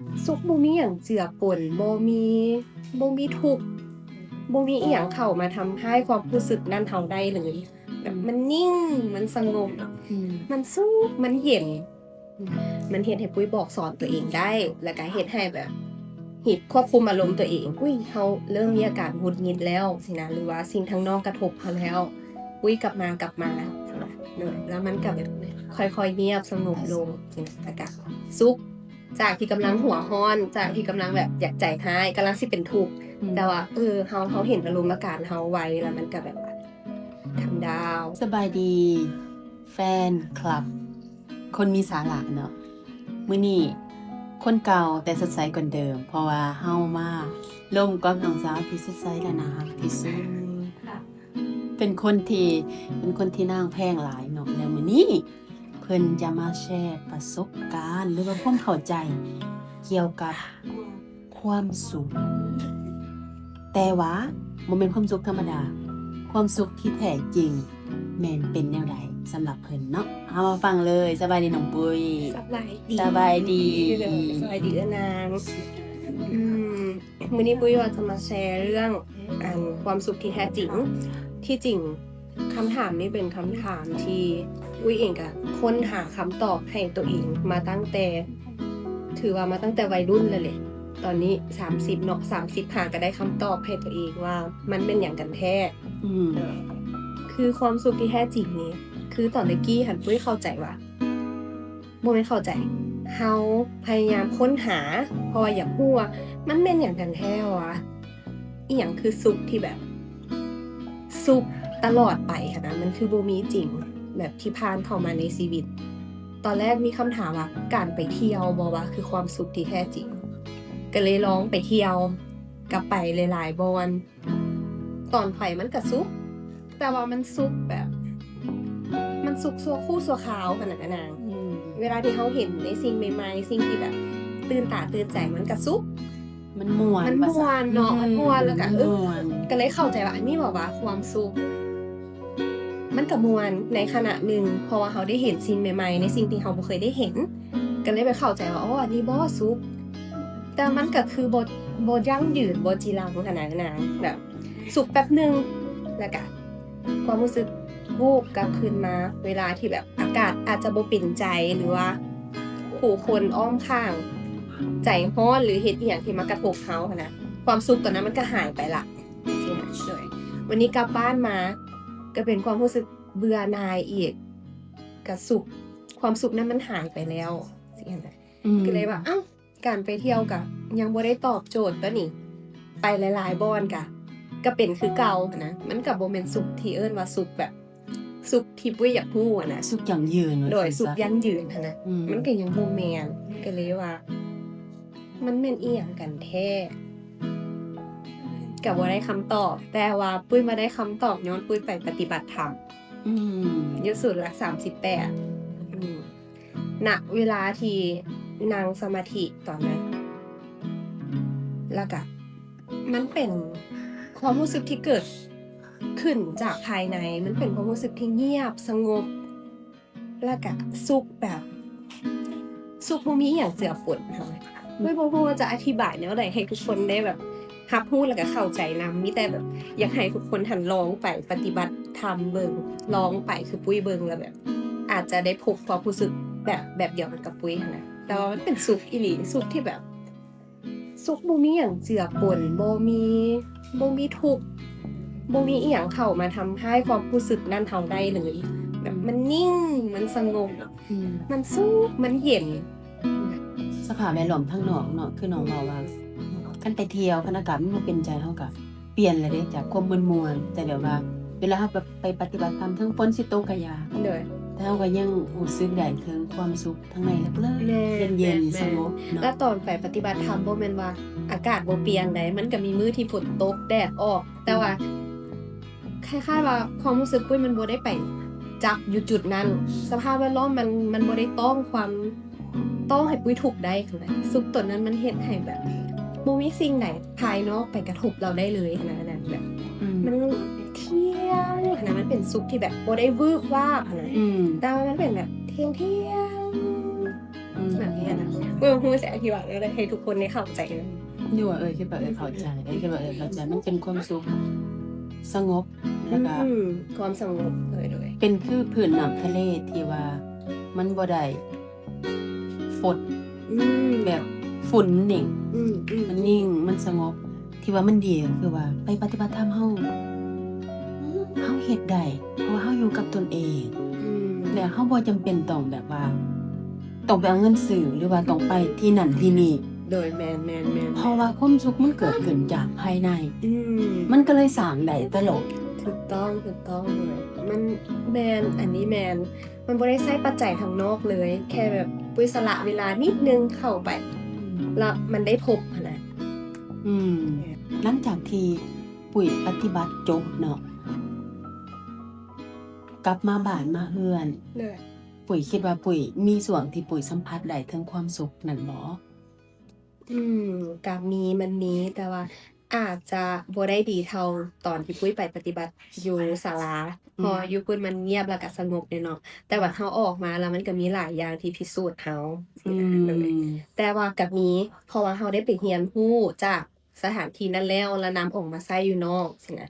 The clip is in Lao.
ສຸກ ບໍ່ມີຫຍັງເຈືອປົນ, ບໍ່ມີ ບໍ່ມີທຸກ, ບໍ່ມີອີ່ຫຍັງເຂົ້າມາທຳຮ້າຍຄວາມຮູ້ສຶກນັ້ນເຮົາໄດ້ເລີຍ. ແບບມັນນິ່ງ, ມັນສະຫງົບ, ອືມ ມັນສຸກ, ມັນເຢັນ. ອືມ ມັນເຮັດໃຫ້ປຸ້ຍບອກສອນຕົວເອງໄດ້ ແລ້ວກະເຮັດໃຫ້ແບບ ຄວບຄຸມອາລົມຕົວເອງ. ອຸ້ຍ ເຮົາເລີ່ມມີອາການຫງຸດຫງິດແລ້ວຊີ້ນະ ຫຼືວ່າສິ່ງທາງນອກກະທົບເຮົາແລ້ວ, ປຸ້ຍກັບມາ, ກັບມາ ແລ້ວມັນກະແບບຄ່ອຍໆງຽບສະຫງົບລົງຊີ້ນະ ແລ້ວກະສຸກ ຈາກທີ່ກຳລັງຫົວຮ້ອນ, ຈາກທີ່ກຳລັງແບບຢາກໃຈຮ້າຍ, ກຳລັງຊິເປັນທຸກ, ອືມ ແຕ່ວ່າ ເອີ ເຮົາ, ເຮົາເຫັນອາລົມອາການເຮົາໄວ ແລ້ວມັນກະແບບວ່າ ຄຳດາວ. ສະບາຍດີແຟນຄລັບຄົນມີສາລະເນາະ. ມື້ນີ້ຄົນເກົ່າແຕ່ສົດໃສກວ່າເດີມ, ເພາະວ່າເຮົາມາລົມກັບນ້ອງສາວທີ່ສົດໃສ ແລະ ໜ້າຮັກທີ່ສຸດ. ເປັນຄົນທີ່, ເປັນຄົນທີ່ນາງແພງຫຼາຍເນາະ. ແລ້ວມື້ນີ້ເພິ່ນຈະມາແຊປະສົບການ ຫຼືວ່າຄວາມເຂົ້າໃຈກ່ຽວກັບຄວາມສຸກ, ແຕ່ວ່າບໍ່ແມ່ນຄວາມສຸກທຳມະດາ, ຄວາມສຸກທີ່ແທ້ຈິງແມ່ນເປັນແນວໃດສຳລັບເພິ່ນເນາະ. ເຮົາມາຟັງເລີຍ. ສະບາຍດີນ້ອງປຸ້ຍ. ສະບາຍດີ. ສະບາຍດີ. ສະບາຍດີເອື້ອນາງ. ອືມ ມື້ນີ້ປຸ້ຍວ່າຈະມາແຊເລື່ອງ ອັນ ຄວາມສຸກທີ່ແທ້ຈິງ. ທີ່ຈິງຄຳຖາມນີ້ເປັນຄຳຖາມທີ່ປຸ້ຍເອງກະຄົ້ນຫາຄຳຕອບໃຫ້ຕົວເອງມາຕັ້ງແຕ່ ຖືວ່າມາຕັ້ງແຕ່ໄວລຸ້ນແລ້ວແຫຼະ. ຕອນນີ້ສາມສິບເນາະ, ສາມສິບຫາກະໄດ້ຄຳຕອບໃຫ້ຕົວເອງວ່າມັນແມ່ນຫຍັງກັນແທ້. ອືມ ເອີ ຄືຄວາມສຸກທີ່ແທ້ຈິງນີ້ ຄືຕອນແຕ່ກີ້ຫັ້ນ ປຸ້ຍເຂົ້າໃຈວ່າ ບໍ່ແມ່ນເຂົ້າໃຈ, ເຮົາພະຍາຍາມຄົ້ນຫາ ເພາະວ່າຢາກຮູ້ວ່າມັນແມ່ນຫຍັງກັນແທ້ວະ, ອີ່ຫຍັງຄືສຸກທີ່ແບບ ສຸກຕະຫຼອດໄປຫັ້ນນະ, ມັນຄືບໍ່ມີຈິງ ແບບທີ່ຜ່ານເຂົ້າມາໃນຊີວິດ. ຕອນແລກມີຄຳຖາມວ່າ ການໄປທ່ຽວບໍ່ວະ ຄືຄວາມສຸກທີ່ແທ້ຈິງ? ກະເລີຍລອງໄປທ່ຽວ ກະໄປຫຼາຍໆບ່ອນ. ຕອນໄປມັນກະສຸກ ແຕ່ວ່າມັນສຸກແບບ ມັນສຸກຊົ່ວຄູ່ຊົ່ວຄາວຫັ້ນນະນາງ. ອືມ ເວລາທີ່ເຮົາເຫັນໃນສິ່ງໃໝ່ໆ ສິ່ງທີ່ແບບຕື່ນຕາຕື່ນໃຈ ມັນກະສຸກ ມັນມ່ວນ ມັນມ່ວນເນາະ ອືມ ມັນມ່ວນ ແລ້ວກະ ເອີ ກະເລີຍເຂົ້າໃຈວ່າ ອັນນີ້ແບບວ່າຄວາມສຸກ ມັນກະມ່ວນໃນຂະນະໜຶ່ງ ເພາະວ່າເຮົາໄດ້ເຫັນສິ່ງໃໝ່ໆ ໃນສິ່ງທີ່ເຮົາບໍ່ເຄີຍໄດ້ເຫັນ ກະເລີຍໄປເຂົ້າໃຈວ່າ ອໍ ອັນນີ້ບໍ່ສຸກ. ແຕ່ມັນກະຄືບໍ່ ບໍ່ຢັ້ງຢືນ ບໍ່ຈີລັງຫັ້ນນະນາງ ແບບສຸກແປັບໜຶ່ງ ແລ້ວກະຄວາມຮູ້ສຶກວູບກັບຄືນມາ ເວລາທີ່ແບບອາກາດອາດຈະບໍ່ເປັນໃຈ ຫຼືວ່າຜູ້ຄົນອ້ອມຂ້າງໃຈຮ້ອນ ຫຼືເຮັດອີ່ຫຍັງທີ່ມາກະທົບເຮົາຫັ້ນນະ ຄວາມສຸກຕົວນັ້ນມັນກະຫາຍໄປລະ. ໂດຍ ວັນນີ້ກັບບ້ານມາ ກະເປັນຄວາມຮູ້ສຶກເບື່ອໜ່າຍອີກ ກະສຸກ ຄວາມສຸກນັ້ນມັນຫາຍໄປແລ້ວ ຊີ້ຫັ້ນນະ. ອືມ ກະເລີຍວ່າ ເອົ້າ ການໄປທ່ຽວກະຍັງບໍ່ໄດ້ຕອບໂຈດຕົວນີ້ ໄປຫຼາຍໆບ່ອນກະ ກະເປັນຄືເກົ່າຫັ້ນນະ. ມັນກະບໍ່ແມ່ນສຸກທີ່ເອີ້ນວ່າສຸກແບບ ສຸກທີ່ປຸ້ຍຢາກຮູ້ຫັ້ນນະ ສຸກຢັ້ງຢືນ ໂດຍ ວ່າຊັ້ນຊະ ສຸກຢັ້ງຢືນຫັ້ນນະ. ອືມ ມັນກະຍັງບໍ່ແມ່ນ ກະເລີຍວ່າ ມັນແມ່ນອີ່ຫຍັງກັນແທ້? ກະບໍ່ໄດ້ຄຳຕອບ ແຕ່ວ່າປຸ້ຍມາໄດ້ຄຳຕອບຍ້ອນປຸ້ຍໄປປະຕິບັດທຳ ອືມ ຢູ່ສູນຫຼັກສາມສິບແປດ ອືມ ນະເວລາທີ່ນັ່ງສະມາທິຕອນນັ້ນ ແລ້ວກະມັນເປັນຄວາມຮູ້ສຶກທີ່ເກີດຂຶ້ນຈາກພາຍໃນ ມັນເປັນຄວາມຮູ້ສຶກທີ່ງຽບສະຫງົບ ແລ້ວກະສຸກແບບ ສຸກບໍ່ມີອີ່ຫຍັງເຈືອປົນຫັ້ນ. ເອີ ບໍ່ຮູ້ວ່າຈະອະທິບາຍແນວໃດໃຫ້ທຸກຄົນໄດ້ແບບຮັບຮູ້ ແລ້ວກະເຂົ້າໃຈນຳ. ມີແຕ່ແບບຢາກໃຫ້ທຸກຄົນຫັ້ນລອງໄປປະຕິບັດທຳເບິ່ງ ລອງໄປຄືປຸ້ຍເບິ່ງ ແລ້ວແບບອາດຈະໄດ້ພົບຄວາມຮູ້ສຶກແບບ ແບບດຽວກັນກັບປຸ້ຍຫັ້ນນະ. ແຕ່ວ່າມັນເປັນສຸກອີ່ຫຼີ ສຸກທີ່ແບບ ສຸກ ບໍ່ມີຫຍັງເຈືອປົນ, ບໍ່ມີ ບໍ່ມີທຸກ, ບໍ່ມີອີ່ຫຍັງເຂົ້າມາທຳຮ້າຍຄວາມຮູ້ສຶກນັ້ນເຮົາໄດ້ເລີຍ. ແບບມັນນິ່ງ, ມັນສະຫງົບ, ອືມ ມັນສຸກ, ມັນເຢັນ. ສະພາບແວດລ້ອມທາງນອກເນາະ, ຄືນ້ອງເວົ້າວ່າ ຄັນໄປທ່ຽວ, ຄັນອາກາດມັນບໍ່ເປັນໃຈ, ເຮົາກະປ່ຽນແລ້ວເດ້ ຈາກຄວາມມ່ວນໆ, ແຕ່ແບບວ່າ ເວລາເຮົາແບບໄປປະຕິບັດທຳ, ເຖິງຝົນຊິຕົກກະຢ່າ, ໂດຍ ແຕ່ເຮົາກະຍັງຮູ້ສຶກໄດ້ເຖິງຄວາມສຸກ ທາງໃນເລີກໆ ແມ່ນ ເຢັນໆ ແມ່ນ ສະຫງົບເນາະ. ແລ້ວຕອນໄປປະຕິບັດທຳ ບໍ່ແມ່ນວ່າອາກາດບໍ່ປ່ຽນໃດ, ມັນກະມີມື້ທີ່ຝົນຕົກແດດອອກ, ແຕ່ວ່າ ອືມ ຄ້າຍໆວ່າຄວາມຮູ້ສຶກປຸ້ຍມັນບໍ່ໄດ້ໄປຈັບຢູ່ຈຸດນັ້ນ, ສະພາບແວດລ້ອມມັນ ມັນບໍ່ໄດ້ຕ້ອງຄວາມ ຕ້ອງໃຫ້ປຸ້ຍທຸກໄດ້ຫັ້ນນະ. ສຸກຕົວນັ້ນມັນເຮັດໃຫ້ແບບ ບໍ່ມີສິ່ງໃດພາຍນອກໄປກະທົບເຮົາໄດ້ເລີຍຫັ້ນນະ, ແບບ ອືມ ມັນທ່ຽງຫັ້ນນະ, ມັນເປັນສຸກທີ່ແບບບໍ່ໄດ້ວືບວາບຫັ້ນນະ, ອືມ ແຕ່ວ່າມັນເປັນແບບທ່ຽງໆ ອືມ ແບບນີ້ຫັ້ນນະ. ບໍ່ຮູ້ຊິອະທິບາຍແນວໃດໃຫ້ທຸກຄົນໄດ້ເຂົ້າໃຈ. ຢູ່ວ່າເອີຍ ຄິດວ່າເອີຍເຂົ້າໃຈ ເອີຍຄິດວ່າເອີຍເຂົ້າໃຈ ມັນເປັນຄວາມສຸກສະຫງົບ ແລ້ວກໍ ອືມ ຄວາມສະຫງົບ ເອີຍ ໂດຍ ເປັນຄືພື້ນນ້ຳທະເລທີ່ວ່າມັນບໍ່ໄດ້ຟົດ ອືມ ແບບຝຸ່ນນີ້ ອືມໆ ມັນນິ່ງ ມັນສະຫງົບ. ທີ່ວ່າມັນດີກໍຄືວ່າໄປປະຕິບັດທຳເຮົາ ເຮົາເຮັດໄດ້ ເພາະວ່າເຮົາຢູ່ກັບຕົນເອງ ອືມ ແລະ ເຮົາບໍ່ຈຳເປັນຕ້ອງແບບວ່າ ຕ້ອງໄປເອົາເງິນຊື້ ຫຼືວ່າຕ້ອງໄປທີ່ນັ້ນທີ່ນີ້ ໂດຍ ແມ່ນໆໆໆ ເພາະວ່າຄວາມສຸກມັນເກີດຂຶ້ນຈາກພາຍໃນ ອືມ ມັນກໍເລີຍສ້າງໄດ້ຕະຫຼອດ. ຖືກຕ້ອງ ຖືກຕ້ອງເລີຍ ມັນແມ່ນ ອັນນີ້ແມ່ນ ມັນບໍ່ໄດ້ໃຊ້ປັດໄຈທາງນອກເລີຍ ແຄ່ແບບປຸ້ຍສະຫຼະເວລານິດໜຶ່ງເຂົ້າໄປ ອືມ ແລ້ວມັນໄດ້ພົບຫັ້ນນະ. ອືມ ແມ່ນ ຫຼັງຈາກທີ່ປຸ້ຍປະຕິບັດຈົບເນາະ ກັບມາບ້ານມາເຮືອນ ໂດຍ ປຸ້ຍຄິດວ່າປຸ້ຍມີຊ່ວງທີ່ປຸ້ຍສຳຜັດໄດ້ເຖິງຄວາມສຸກນັ້ນບໍ່? ອືມ ກໍມີ ມັນມີ ແຕ່ວ່າອາດຈະບໍ່ໄດ້ດີເທົ່າຕອນທີ່ປຸ້ຍໄປປະຕິບັດຢູ່ສາລາ ອືມ ເພາະຢູ່ພຸ້ນມັນງຽບ ແລ້ວກໍສະຫງົບເດ້ເນາະ ແຕ່ວ່າເຮົາອອກມາແລ້ວມັນກໍມີຫຼາຍຢ່າງທີ່ພິສູດເຮົາ ອືມ ແຕ່ວ່າກໍມີ ເພາະວ່າເຮົາໄດ້ໄປຮຽນຮູ້ຈາກ ສະຖານທີ່ນັ້ນແລ້ວ ແລ້ວນຳອອກມາໃຊ້ຢູ່ນອກຊີ້ນະ